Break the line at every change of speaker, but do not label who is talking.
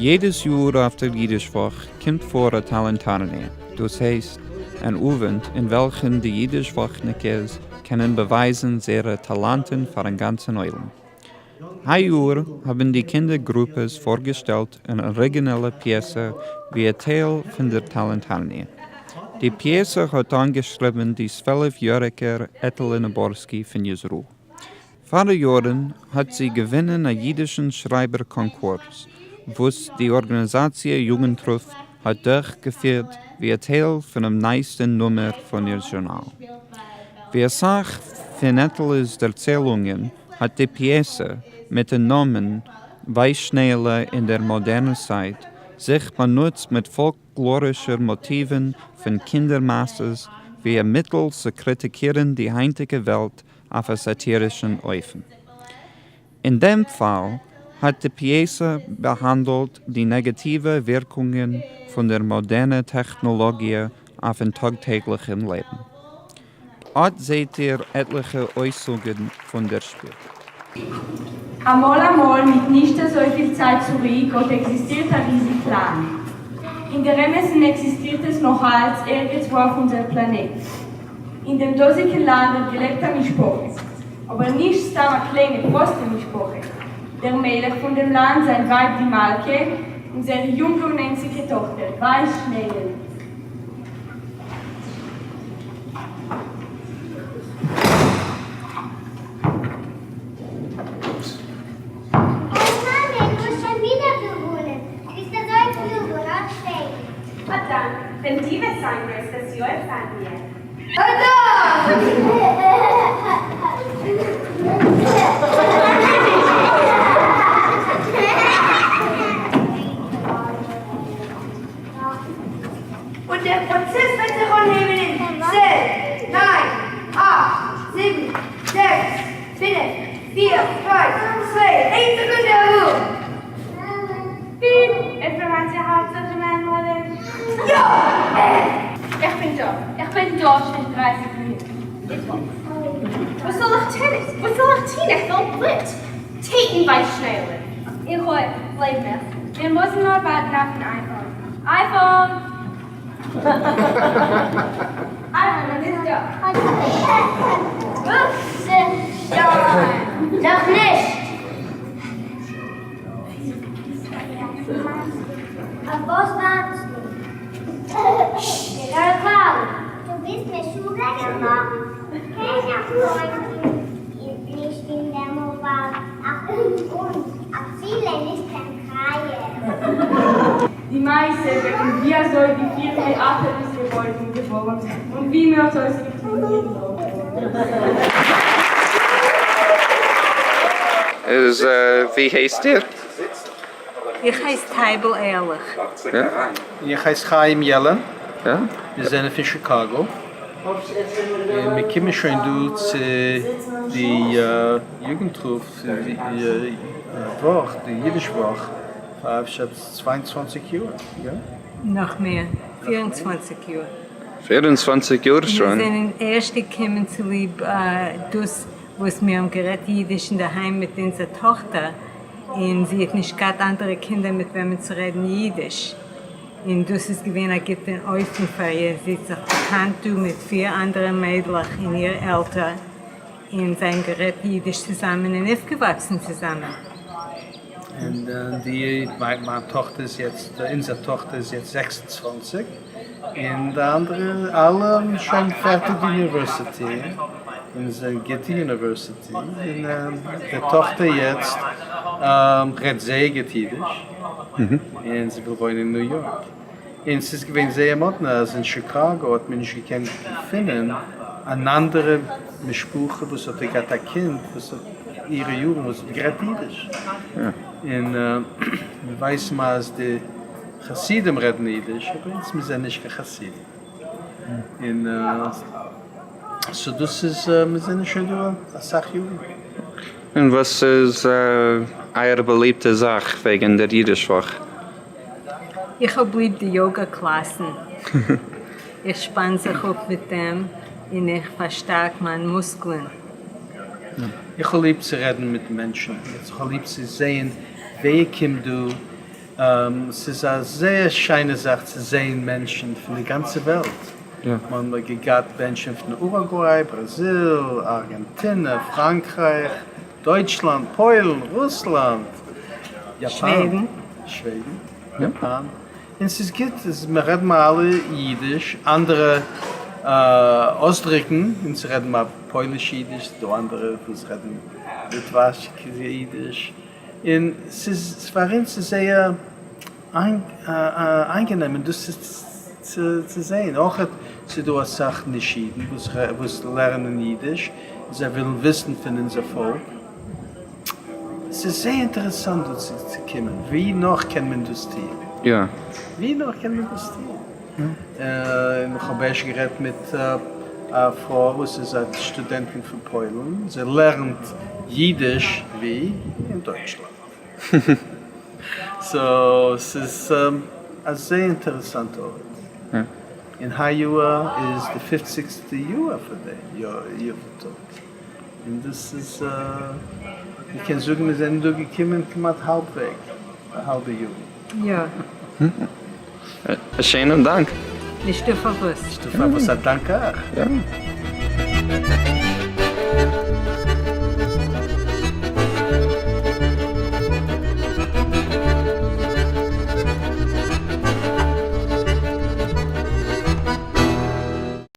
יעדעס יאר אויף דער אידיש וואך קומט פאר א טאלענטארניע, דאס הייסט, אן אווענט אין וועלכן די אידיש וואכניקעס קענען באווייזן זייערע טאלאנטן פארן גאנצן עולם. היי יאר האבן די קינדער גרופעס פארגעשטעלט אן אריגינעלע פיעסע ווי א טייל פון דער טאלענטארניע. די פיעסע האט אנגעשריבן די 12 יאריקער עטעלע נאבארסקי פון ישראל. פאראיארן האט זי געווינען א אידישן שרייבער קאנקורס וואס די ארגאניזאציע יוגנטרוף האט דורכגעפירט ווי א טייל פונעם נייעסטן נומער פון איר זשורנאל. ווי אסאך פון עטעלע'ס דערציילונגען האט די פיעסע, מיטן נאמען ווייס-שנעלע אין דער מאדערנער צייט, זיך באנוצט מיט פאלקלארישע מאטיוון פון קינדער-מעשה'ס ווי א מיטל צו קריטיקירן די היינטיגע וועלט אויף א סאטירישן אופן. אין דעם פאל האט די פיעסע באהאנדלט די נעגאטיווע ווירקונגען פון דער מאדערנער טעכנאלאגיע אויפן טאג-טעגליכן לעבן. אט זעט איר עטליכע אויסצוגן פון דער שפיל.
אמאל אמאל מיט נישט אזויפיל צייט צוריק האט עקזיסטירט א ריזיג לאנד. אין דער אמת'ן עקזיסטירט עס נאך אלץ ערגעץ וואו אויף אונזער פלאנעט. אין דעם דאזיגן לאנד האט געלעבט א משפחה. אבער נישט סתם א קליינע פראסטע משפחה. דער מלך פון דעם לאנד, זיין ווייב די מלכה, און זייער יונגע און איינציגע טאכטער, ווייס שנעלל.
אוי מאמי, דו האסט שוין ווידער געוואונען, ביסט אזוי קלוג און נאך שיין.
א דאנק, ווען דו וועסט זיין גרויס וועסטו אויך זיין ווי ער.
און דער פראצעס וועט זיך אנהייבן אין צען, ניין, אכט, זיבן, זעקס, פינף, פיר, דריי, צוויי, איין סעקונדע ארום!
פיפ, אפשר האט זי הארץ זיך געמיינט
יא!
איך בין דא, איך בין דא שוין דרייסיג מינוט. וואס זאל איך טון? וואס זאל איך טון? איך וויל בלוט! טעטן ביי שנעלער.
איך אויך, גלייב מיך. מיר מוזן נאר ווארטן אויפן iPhone. iPhone! iPhone איז דא.
רוף זיך שוין! נאך נישט! אויף וואס ווארטסטו? געב א קאל! דו ביסט משוגע געווארן? קיינער וואוינט נישט אין דעם וואלד ארום אונז, אפילו נישט קיין חיה.
די מעשה וועגן ווי אזוי די פירמע Apple איז געבוירן געווארן און ווי מען האט אויסגעקליבן איר לאגא.
איז ווי הייסט איר?
איך הייס טייבל ערליך.
איך הייס חיים יעלען, מיר זענען פון שיקאגא, און מיר קומען שוין דא צו די יוגנטרוף וואך, די אידיש וואך, פאר אפשר 22 יאר, יא?
נאך מער, 24 יאר.
24 יאר שוין?
מיר זענען ערשט געקומען צוליב דאס וואס מיר האבן גערעדט אידיש אינדערהיים מיט אונזער טאכטער, און זי האט נישט געהאט אנדערע קינדער מיט וועמען צו רעדן אידיש, און דאס איז געווען א גוטע אופן פאר איר, זי האט זיך באקאנט דא מיט פיר אנדערע מיידלעך אין איר עלטער, און זיי האבן גערעדט אידיש צוזאמען און אויפגעוואקסן צוזאמען.
און די, מיין טאכטער איז יעצט, אונזער טאכטער איז יעצט 26, און די אנדערע אלע האבן שוין פערטיג די university, און זענען גוטע university, און די טאכטער יעצט רעדט זייער גוט אידיש, און זי וויל וואוינען אין ניו יארק, און ס'איז געווען זייער מאדנע אז אין שיקאגא האט מען נישט געקענט געפינען אן אנדערע משפחה וואס האט געהאט א קינד וואס האט אירע יארן וואס האט גערעדט אידיש, און מיר ווייסן אז די חסידים רעדן אידיש, אבער אונז מיר זענען נישט קיין חסידים, און so דאס איז מיר זענען שוין דא אסאך יארן.
און וואס איז אייער באליבטע זאך וועגן דער אידיש וואך?
איך האב ליב די יאגא קלאסן, איך שפאן זיך אפ מיט דעם און איך פארשטארק מיין מוסקלען.
איך האב ליב צו רעדן מיט מענטשן, איך האב ליב צו זען ווער קומט דא. ס'איז א זייער שיינע זאך צו זעהן מענטשן פון די גאנצע וועלט, מ'האט געהאט מענטשן פון אורוגוויי, בראזיל, ארגענטינע, פראנקרייך, דויטשלאנד, פוילן, רוסלאנד, יאפאן, שוועדן, יאפאן, און ס'איז גוט, מיר רעדן מיר אלע אידיש, אנדערע אויסדרוקן, אונז רעדן מיר פויליש אידיש, ס'איז דא אנדערע וואס רעדן ליטוואש אידיש, און ס'איז פאר אונז איז זייער איינגענעם דאס צו זען, אויך ס'איז דא אסאך נישט אידן וואס לערנען אידיש, זיי ווילן וויסן פון אונזער פאלק, ס'איז זייער אינטערעסאנט דא צו קומען, ווי נאך קען מען דאס טון? ווי נאך קען מען דאס טון? און איך האב ערשט גערעדט מיט א פרוי וואס איז א סטודענטין פון פוילן, זי לערנט אידיש ווי? אין דויטשלאנד. so ס'איז א זייער אינטערעסאנטע ארט. און היי יאר איז די פופציגסטע יאר פון דעם יאר-טאג. און דאס איז, איך קען זאגן מיר זענען דא געקומען כמעט האלב וועג, א האלבע יאר.
יא.
א שענעם דאנק.
נישטא פארוואס.
נישטא פארוואס, א דאנק אייך.
יא.